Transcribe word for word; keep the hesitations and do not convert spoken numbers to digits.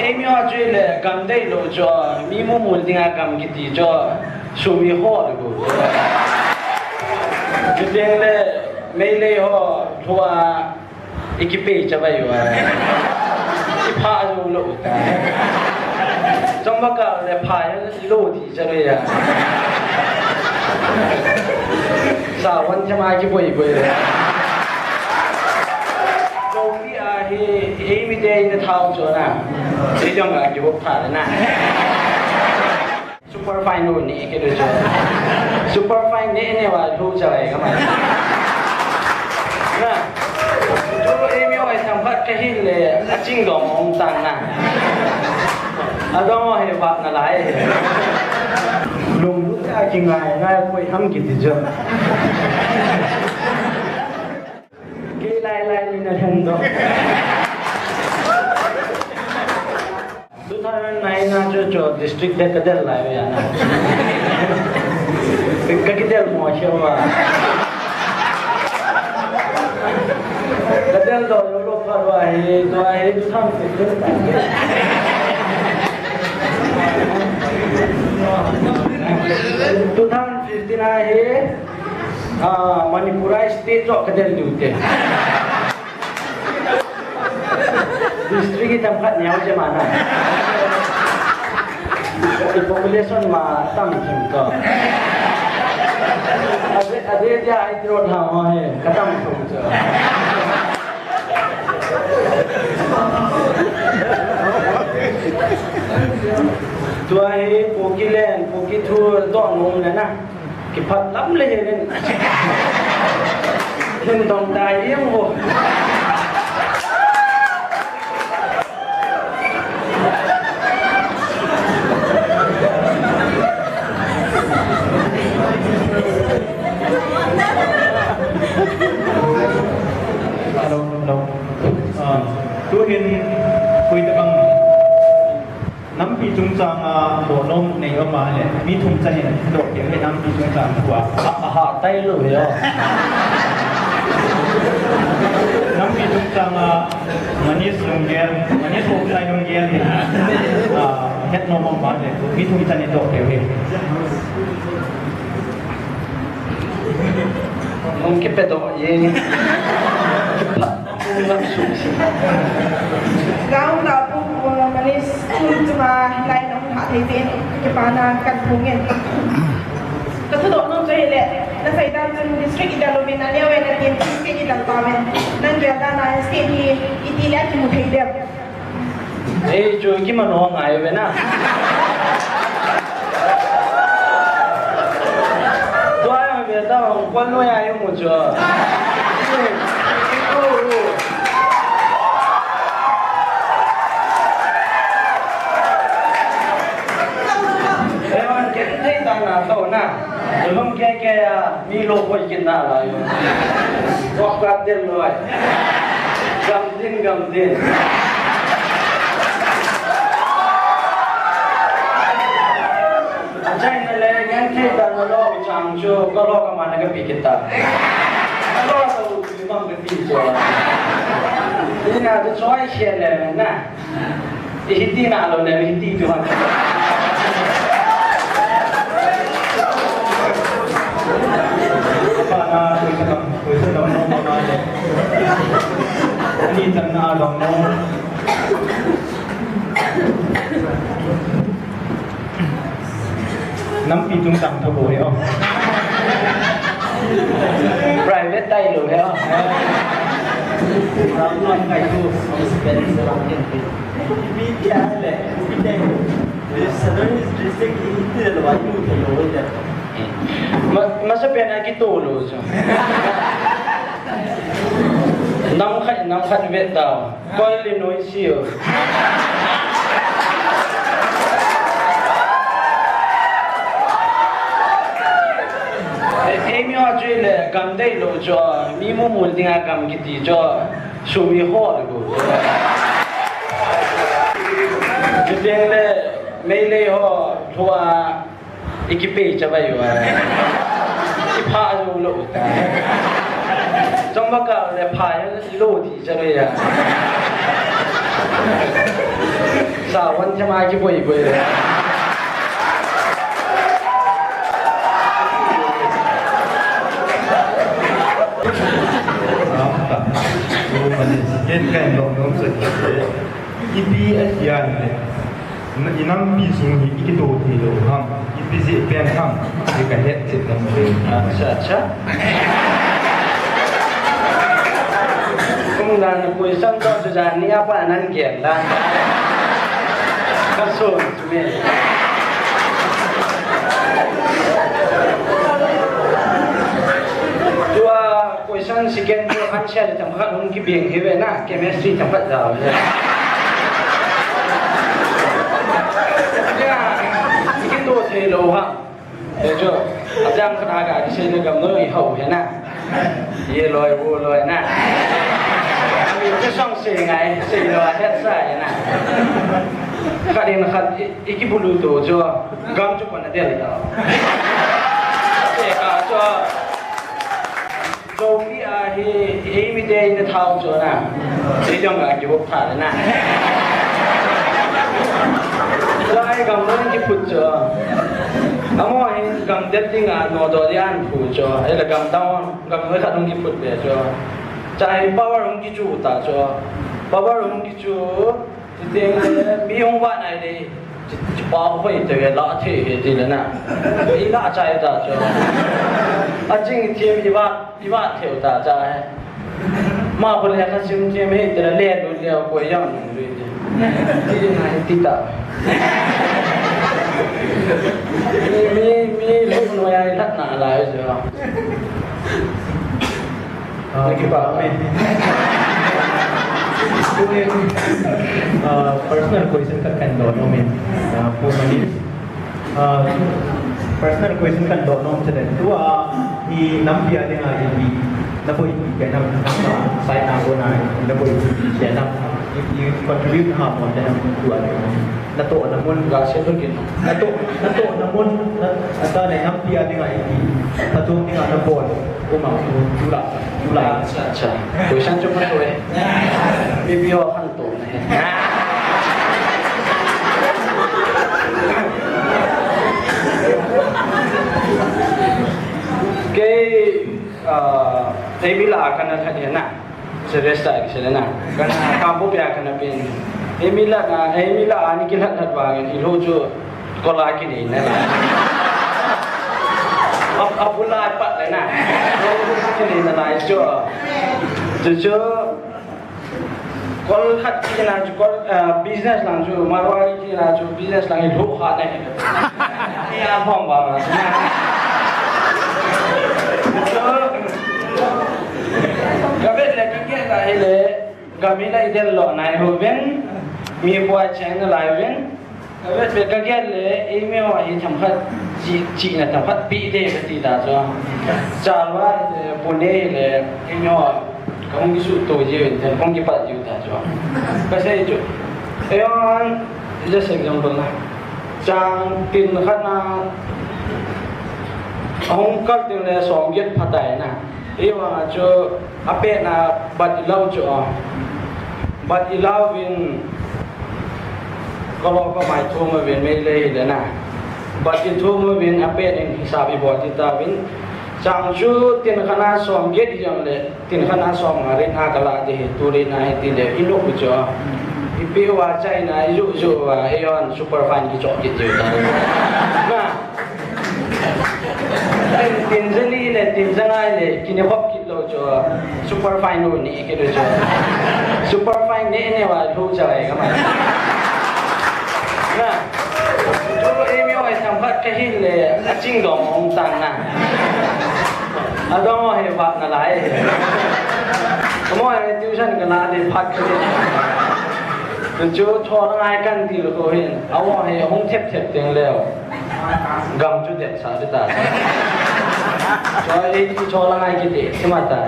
Eimi ho chu le gam deilou chu, mi mumul dinga gam kiti chu, sum iho le gu. Chuteng le Meitei ho thua ikipei chavai uva. Ipha jou lou ta. Chomba ka le pha jou lou ti chavai a. Sa wan chama kiboi boi le. Chombi a hi, eimi te ina thao chu na. Eijong a kibop pha le na. Super fine lo ni ke lo jo. Super fine ne ne wa lo ja ai ka mai. Na. Jo eimi wa sam phat ka hin le a ching dong ong tang na. A dong wa he wa na lai. Lung lu ta ki ngai ngai koi ham ki ti jo. Kei lai lai ni na hen do. Two thousand nine na chu chu district de ka del lai ya na. Ka ki del mo che wa. Ka del do yo lo pha wa he, do he two thousand fifteen. Two thousand fifteen a he. Ah, Manipur a state jo ka del diu te. District hi tam khat neo je ma na. I population ma tam thim to. Ade, ade ja ai tro tha ho he, ka tam thum cho. Tua hi Kuki len, Kuki thu to ngom le na. Kiphat lam le hin. Hin dong tai yeng vo. Hello, hello. Ah, tu hin koi tabang. Nampi chungchang a doh nom nei um a le, mi thum chan in doh kei le nampi chungchang thu a. A, a ha tai lo yo. Nampi chungchang a Manish Lunggel, Manish Hoksai Lunggel hi, a, het nom um a le, mi thum chan in doh kei le. Hung kipe doh ye. Kipa. Ground a pu, uh, Manish, school chunga hilai na hung ha thei jeh in, kipana kan phong in. Ka thudoh nom chu hile, na seidan chun district i dal uvin, aneo in atin, state i dal pauvin. Nang gel dan a state hi iti le kimu thei dem. Ei, chu kiman ho ngai ve na. Tua ve ta hong kon noi ai mu chu. Ei, hon ken thei ta na to na. Lum kei kei a, mi lo koi kin na lai. Kok ka tin loi. Gam tin, gam tin. China le, ngen thei ta na lo chang chu, ka lo ka ma na ka pi kita. Ka lo ka u chu mang ka ti chu. Ina ka choi sia le na. Hiti na lo le, hiti tu ha. Pa na, koi sa kam, koi sa kam no na le. Ani tan na lo no. Nampi chungchang tho bo he o. Private tai lo he o. Ram lam kai tu, spend se lam ken pi. Pi pi a le, pi dai. Southern District hi ti lo wa tu thei lo de. Ma, masa pen a kito lo so. Nam khat, nam khat vet ta. Kol le noi siu. Eimi ho chu le gam deilou chu, mi mumul dinga gam kiti chu, sum iho le gu. Chuteng le Meitei ho thua, ikipei chavai uva. Ipha jou lou ta. Chomba ka le pha jou lou ti chavai a. Sa Wan them a kiboi boi le. Ken kahin dong dong chu, ipi ahi a le, i nampi sung hi i kitoh thei lou ham, ipi jeh pen ham, ti kahet chet nom e. Acha, acha. Kum dan question to chu jan ni a pat nan gel dan. Ka so chu me. Tua question second chu answer le themkhat hung kibeng hi ve na, chemistry themkhat jao ve. Ya, i kitoh thei lou ham. Ei chu, a jang khat a ka kisei le gam noi hou he na. Ye loi, wo loi na. Ami chu song sei ngai, sei loi het sa he na. Khat in khat i, i kibulu to chu, gam chu kona del ta. Te ka chu. Chopi a hi, eimi te in thao chu na. Ei jong a kihop tha le na. Lai gam noi kiphut chu. Amo hi gam del ding a nodoh dia an phu chu. Ei le gam down, gam noi khat hung kiphut ve chu. Chai power hung kichu ta chu. Power hung kichu. Ti teng le, mi hung vat nai le, chi, chi pa hoi te ve la the he ti le na. I la chai ta chu. A jing thim i vat, i vat theu ta cha he. Ma ko le ka sim thim he te le le lu le ko yang lu ti. Ti na ti ta. Mi, mi, mi lu no ya i lat na la e chu. Ah, okay, pa. Amen. Tuhin, ah, personal question khat kahin doh nom in, ah, Pu Manish. Ah, personal question kahin doh nom chule. Tua, i nampi a dinga ipi naboi ti kei nam, nam, sai na go na, naboi ti kei nam. I, i contribute na ha mo kei nam tua. Natoh na mun. Ga se to kin. Natoh, natoh na mun, na, ata ne nampi a dinga ipi. Phatung dinga nabol. Uma, tu, tu la, tu la. Acha, acha. Question chu phatoi. Ipi ho khan to na he. Kei, ah, eimi lah a kana khat hi na. Serious ta kisei le na. Kana kampu pia kana pin. Eimi lah na, eimi lah a ni kilhat lhat vangin, ilou chu kola kinei na lai. Ap, apula pat le na. Kinei na lai chu. Chu chu. Kol khat kina chu kol, ah, business lang chu, Marwari kina chu business lang ilou kha na. Ni a phong ba ma. Chu. Ka vet le ka gel lai le, gam hi lai del lou nai uvin, mi pua cheng nalai uvin. Ka vet le ka gel le, eimi ho hi themkhat, chi, chihna themkhat pi de ka ti ta chu. Chalwa, eh, Pune le, eimi ho, ka hung kisuto jiuvin, then hung kipat jiu ta chu. Ka sei chu. Ei hon, just example na. Chang tin khat na, hung kal tin le som get phatai na. Hivang a chu apetna bat ilau chu a. Bat ilauvin kalo kamai thum uvin Meitei hile na. Bat ithum uvin apet in hisap ibol ti tauvin. Chang chu tin khat na som get jongle tin khat na som nga rit na kala ti hi tu rit na hi ti le inu chu a. Ipi uva chaina ijuju uva eiho super fine kichop kit jiu ta. Na. Tin, tin jali le, tin jangai le, kine khop kit lou chu, super fine u ni kit lou chu. Super fine ne ne va lou jai ka mai. Na. Chu eimi ho themkhat kahi le, aching dong hung tang na. Adong ho he vat nalai. Mo he tuition kana de phat ka de. Chu tho na ngai kan ti lou ko hin. Avo he hung thep thep teng leo. Gam chu det sa de ta. Cho ei ti cho la ngai kiti, sima ta.